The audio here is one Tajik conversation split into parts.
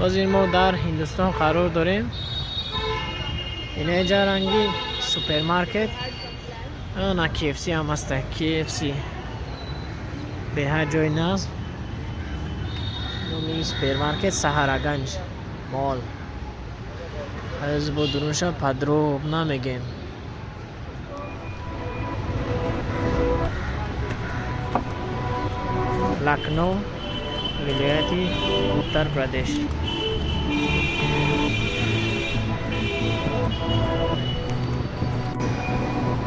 Ҳозир мо дар Ҳиндустон қарор дорем. Инаҷа ранги супермаркет. Ана KFC ҳам ҳаста. KFC. Беҳад ҷои нағз. Номи супермаркет Саҳараганҷ мол. Ҳоз бо дурунша подробно мегем. Лакно, вилояти Уттар Прадеш.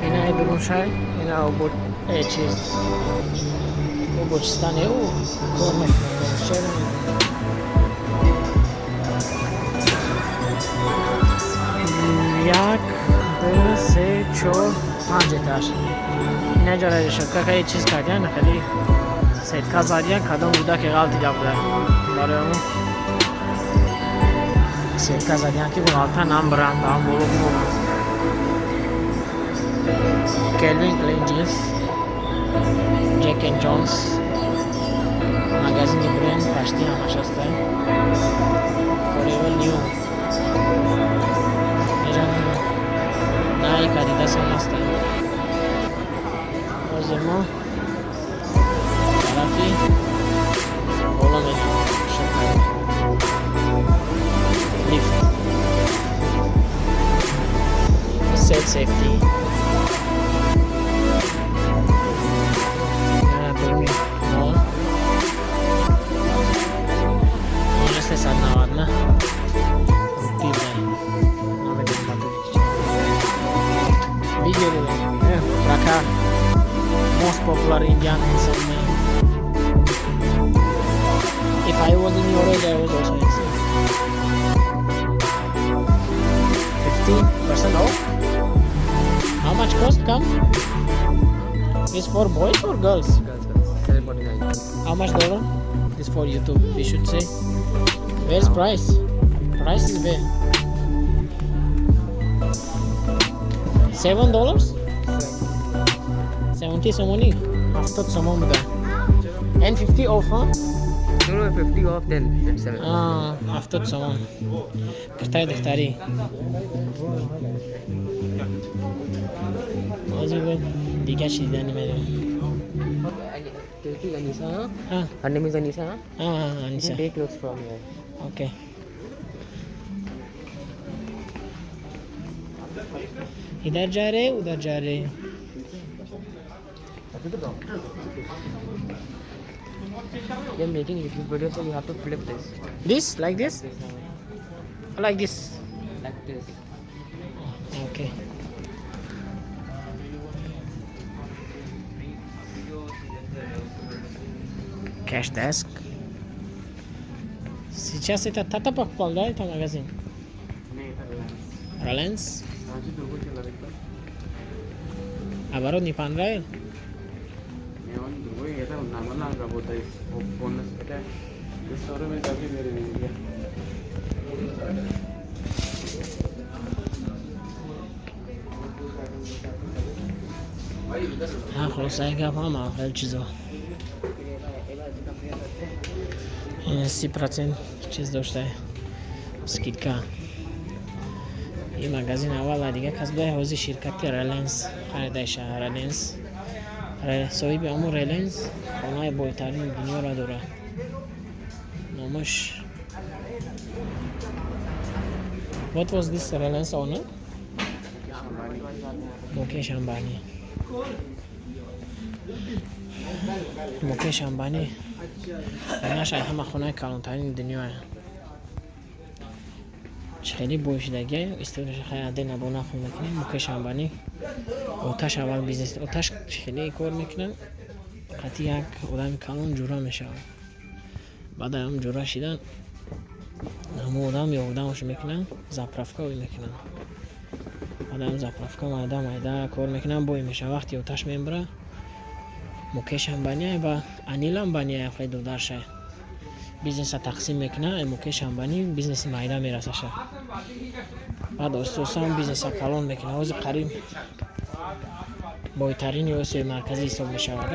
Ина дуруншай, ина обод чиз обочистан ӯ кор мекунад. Чаро як, ду, се, чор, панҷ этаж. Ина ҷара решетка каи чиз кардиян, хеле сетка задиян, кадом кӯдаке ғалтида буда. Барои он сетка задиян, ки ғалта намбаранд, ам боло бимонанд. Calvin Klein Jeans, Jack and Jones, магазини бренд почти ҳамаш ҳаста. Forever New. Инҷа Nike, Adidas ҳам ҳаста. Ҳозир мо тарафи боло мерем. Лифт. Set safety. Даруни мол. Инҷа 399 рупий буда. Намедонам ба тоҷикӣ чӣ. Видео Пракар. Most popular Indian handsome man. If I was in your age, I was also handsome. 50% off? How much cost come? Is for boys or girls? Girls, girls. 749. How much dollar? This for YouTube, we should say. Where's price? Price is where? $7? 70 somoni. 70 сомон буда. And 50 off, huh? No, 50 off then. It's 7. 70 сомон. Киртаи духтарӣ. Ҳозир дига чӣ дидани мерем. Anisa. А, Her name is Anisa. а, You Аниса. can take clothes from here. Окей. इधर जा रहे, उधर जा रहे। You're making YouTube video, so you have to flip this. This, like this? This, Like this. Like this. Okay. Cash desk. Сейчас это Tata покупал, да, это магазин? Reliance? Оборот не понравил? Не, он другой, это нормально работает. Бонус это 100 में काफी मेरे मिल गया। Ҳа, хулосаи гап, ҳама хеле чизо 30% чиз дошта, скидка. Ин магазин аввал дига кас буда, ҳозир ширкати Reliance харидаиша. Reliance, соҳиби ҳамун Reliance хонаи бойтарини дунёро дорад. Номаш What was this Reliance owner? Mukesh Ambani. Мукеш Амбани хонааш ай ҳама хонаи калонтарини дунёе. Хеле бой шудагия, историяша хеле отдельно бо нақл мекунем. Мукеш Амбани оташ аввал бизнес оташ хеле кор мекунад, қатъи як одами калон ҷура мешавад. Баъд ам ҷура шидан, ҳамон одам ёрдамаш мекунад, заправка ой мекунад. Баъд ам заправка майда майда кор мекунад, бой мешавад. Вақти оташ мебара, Мукеш Амбани ва Анил Амбани, хеле додарша, бизнеса тақсим мекунад. Мукеш Амбани бизнеси майда мерасаша, баъд оҳиста оҳиста бизнеса калон мекунад. Ҳозир қариб бойтарини Осиёи Марказӣ ҳисоб мешавад.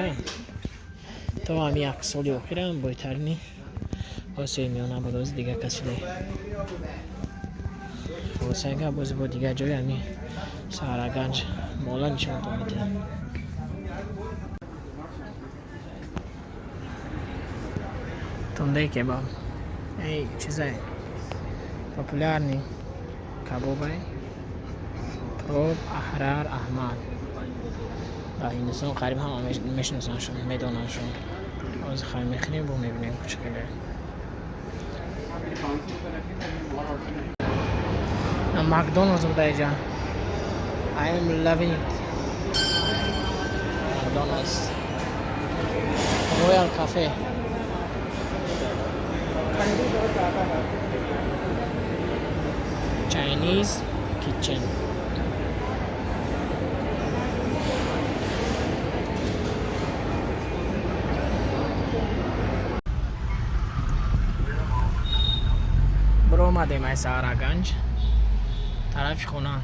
То ҳами як соли охирам бойтарини Осиёи Миёна буд, ози дигар кас шуда. Хулосага, бози бо дигар ҷои ҳами Саҳараганҷ мола нишонтон медиҳам. Тунде кебаб. Эй, чизай. Популярный кабобай. Проб Аҳрар Аҳмад. Дар Ҳиндустон қариб ҳама мешиносаншон, медонандшон. Ҳозир хай мехӯрем, бо мебинем кучкале. Макдоналдс буда иҷа. I am loving it. McDonald's. Royal Cafe. Chinese Kitchen. Баромадем ай Саҳараганҷ тарафи хона.